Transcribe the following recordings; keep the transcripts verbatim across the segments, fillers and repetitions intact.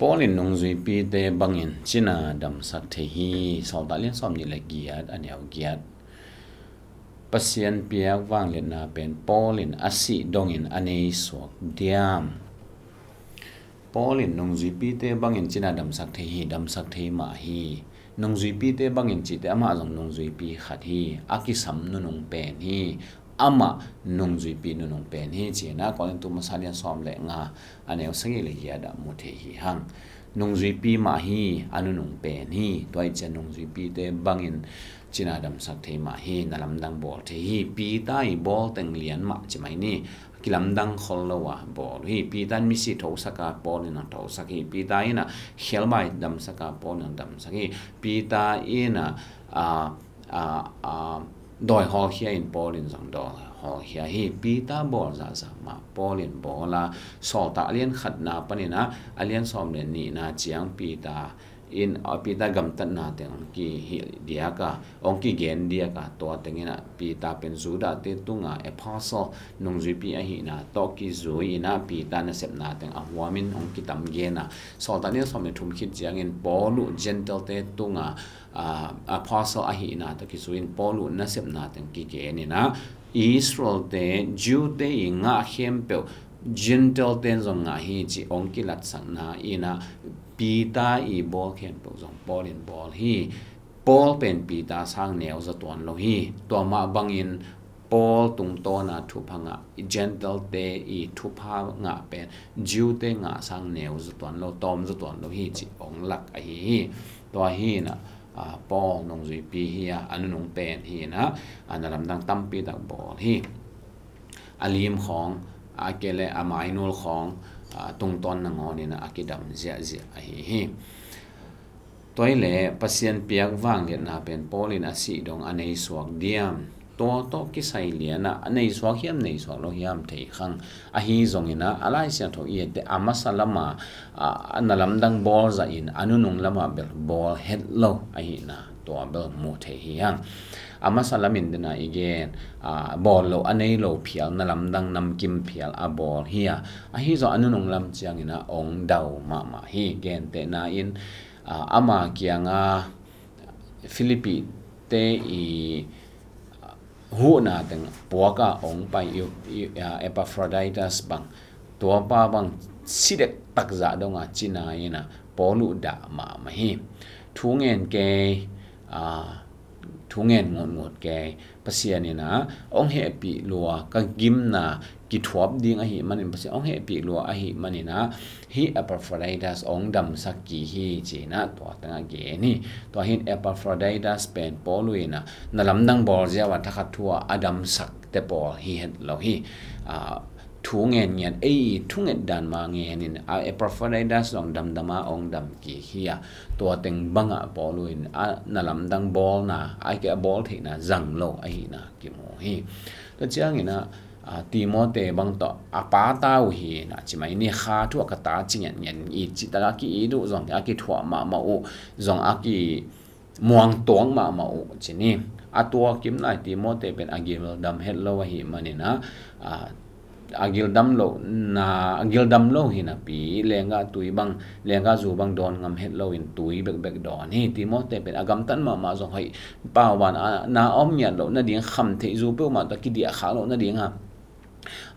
Paul in nungzuipite bangin cina damsak thei hi. Sawltak lian sawm nih le giat, a neu giat. Pasian piak vangliatna pen Paul in a sih dongin a nei suak diam? Paul in nungzuipite bangin cina damsak thei hi, damsak thei mah hi. Nungzuipite bangin cite amah zong nungzuipi khat hi, a kisam nunung pen hi, amah nungzuipi nunung pen hi, cina Korintu masa lian sawm le nga, a neu sagih le giat ah mu thei hi hang. Nungzuipi mah hi, a nunung pen hi. Tua i cian nungzuipite bangin cina damsak thei mah hi, na lamdang bawl thei hi. Peter i bawl teng lian mah ci mai ni. Kilamdang khol lo a bawl hi. Peter in misi thosak a, Paul in a thosak hi. Peter in a khelbai damsak a, Paul in a damsak hi. Peter in a, a, a, a, dawi hawlkhia in, Paul in zong dawi hawlkhia hi. Peter bawl zahzah mah Paul in bawl a, Sawltak a lian khatna panin a, a lian sawm le nihna ciang Peter in, a, Peter gamtatna teng hong kihilh diak a, hong kigen diak a, tua teng in a Peter pen Judah te tunga apostle, nungzuipi ahihna tawh kizui in a, Peter nasepna teng a huamin hong kitam gen a, Sawltak lian sawm le thum khit ciangin Paul uh Gentile te tunga, a, apostle ahihna tawh kizui in Paul uh nasepna teng kigen in a, Israel te, Jew te i ngah khempeuh Gentile ten zong ngah hi ci hong kilatsakna in a, Peter i bawl khempeuh zong Paul in bawl hi. Paul pen Peter sang neu zaw tuan lo hi. Tua mah bangin Paul tungtawna thupha ngah, Gentile te i thupha ngah pen Jew te ngah sang neu zaw tuan lo, tawm zaw tuan lo hi ci hong lak ahi hi. Tua hi in a, a, Paul nungzuipi hi a, a nunung pen hi in a, a, na lamdang tampi tak bawl hi. A lim khawng, a kele a mainul khawng, a, tungtawn nangawn in a, a kidam ziahziah ahi hi. Tua i le Pasian piak vangliatna pen Paul in a sih dong a nei suak diam? Tua tawh kisai lian a, a nei suak hiam, nei suak lo hiam thei khang. Ahi zongin a, a Lai Siangtho i et teh a masa lama, a, a na lamdang bawl zahin a nunung lama bel bawl het lo ahihna tua bel mu thei hi hang. A masa lamin dena i gen, a, bawl lo, a nei lo phial, na lamdang namkim phial a bawl hi a. Ahi zong a nunung lam ciangin a hong dau mahmah hi. Gentehna in, a, ama kianga Philippi te i, a, huhna teng puaka hong pai i, i, a, Epaphroditus bang, tua pa bang si dektak zah donga cina in a Paul uh dah mahmah hi. Thu ngen kei, a, thu ngen ngutngut kei, Pasian in a hong hehpih lua, ka gimna kithuap ding ahih manin, Pasian hong hehpih lua ahih manin a, hih Epaphroditus hong damsak kik hi ci in a tua teng a gen hi. Tua hi in Epaphroditus pen Paul uh in a na lamdang bawl ziau a thakhat thu a a damsak te pawl hi het lo hi. A, thu ngen ngiat, ei i thunget dan ma ngen in a, Epaphroditus zong damdam a hong dam kik hi a, tua teng bangah Paul uh in a na lamdang bawlna, a kei a bawl theihna zang lo ahihna kimu hi. Tua ciangin a, a, Timote bang tawh a pa ta uh hi in a, ci mai ni, kha thu a ka ta ci ngen ngen i, ci tak a ki-it uh zong a kithuah mahmah uh, zong a ki muang tuak mahmah uh ci ni. A tua kim lai Timote pen a gil dam het lo ahih manin a, a, a gil dam lo na, a gil dam lo hi napi, lenggah tui bang, lenggah zu bang dawn ngam het lo in tui bekbek dawn hi. Timote pen a gamtat mahmah zong hoih pauban a na om ngiat loh nading, kham theih zu peuhmah tawh kidiah khak loh nading a,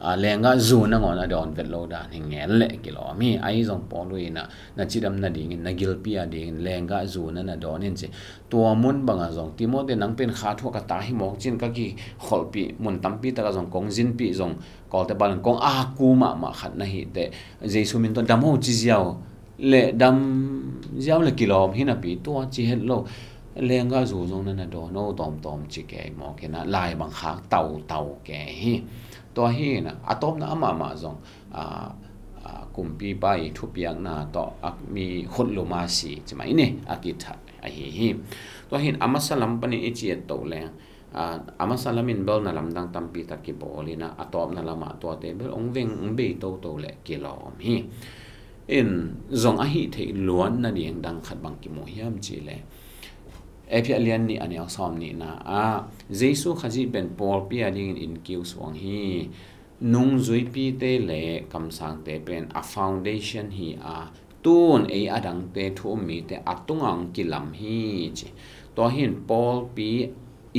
a, lenggah zu nangawn a dawn vet lo dan hi ngen leh kilawm hi. Ahi zong Paul uh in a, na cidam nadingin, na gilpi a dingin lenggah zu na na dawn in ci. Tua mun bangah zong Timote, nang pen kha thu a ka ta hi mawk cin, ka kikholhpih mun tampi takah zong kong zinpih zong, Kawlte pal in kong aku mahmah khat na hih teh, Jesu min tawh dam o ci ziau le, dam ziau le kilawm hi napi, tua ci het lo. Lenggah zu zong na na dawn o tawmtawm ci kei mawk hi na, lai bang khak tautau kei hi. Tua hi na, a tawpna amah mah zong, a, a, kumpipa i thupiakna tawh a mi khutlum a si ci mai ni, a kithat ahi hi. Tua hi in a masa lam panin i ci et to leng, a, a masa lamin bel na lamdang tampi tak kibawl in a, a tawpna lamah tuate bel hong veng hong bei toto le kilawm hi. In zong a hih theih luat nading dang khat bang kimu hiam cih leh, Efesa lian nih a neu sawm nihna ah, Jesu Khazih pen pawlpi a dingin innkiu suang hi. Nungzuipite le kamsangte pen a foundation hi a, Tun ei a dangte thu um mite a tungah hong kilam hi ci. Tua hi in pawlpi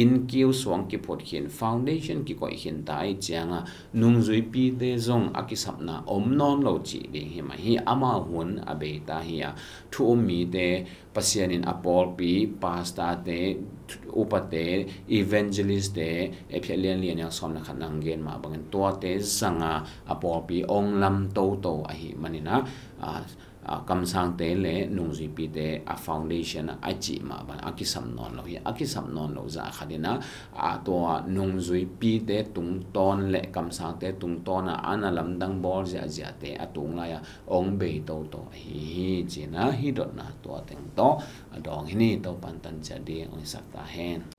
inn kiu suang kiphut khin, foundation kikoih khin ta ahih ciangin nungzuipite zong a kisapna om nawn lo cih ding hi mah hi. Amau hun a bei ta hi a, thu um mite, Pasian in a pawlpi, pastorte, upate, evangelistte, Efesa lian li a neu sawm le khat na hong gen mah bangin tuate zangin a pawlpi hong lam toto ahih manin a, a, a, kamsangte le nungzuipite a foundation a, a cih mah bang a kisam nawn lo hi. A kisam nawn lo zah khat in a, a, tua nungzuipite tungtawn le kamsangte tungtawn a, a na lamdang bawl ziahziahte a tung lai a hong bei toto ahi hi ci-in a, hih dotna tua teng tawh a dawng hi ni. Topa'n tan ciat ding hong hisak ta hen.